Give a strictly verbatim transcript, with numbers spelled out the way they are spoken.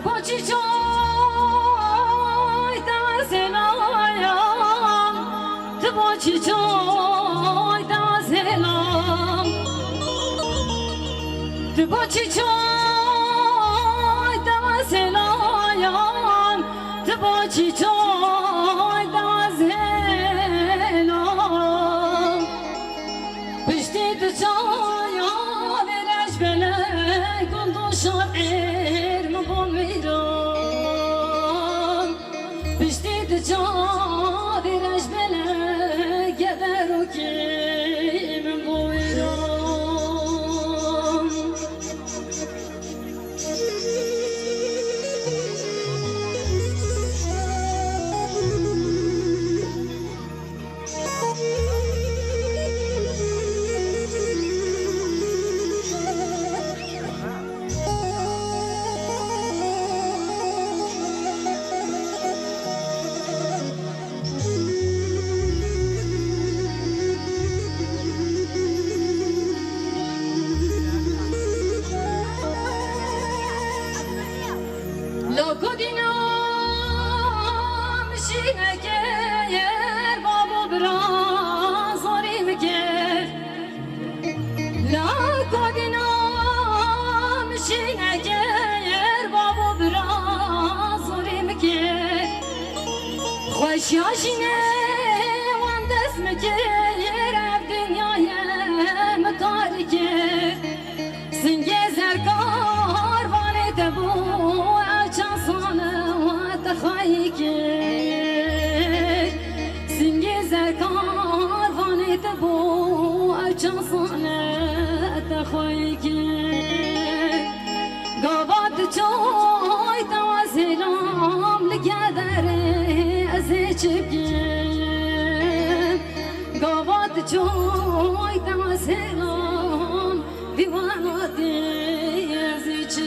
Bo çîçoy te wezêlayam, tu bo çîçoy te wezêlam. Tu bo çîçoy te wezêlayam, tu bo çîçoy te wezêlam. Piştî tu çaya vêreş belek gund û şair min bûn wîran. Piştî tu çaya vêreş belek geder û kî min bû wîran. Loko dîna min şîneke yer babo bira zorî min kir. Loko dîna min şîneke yer babo bira zorî min kir. Xweşiya jînê wan dest min kir, ev dinyayê min tarî kir. Singê zerkar vanê te bû, ew çend sal e te xweyî kir. Singê zerkar vanê te bû, ew çend sal e te xweyî kir. Gava tu çoy te wezêlam, li gederê ez ê çi bikim? Gava tu çoy te wezêlam, vî welatê ez ê çi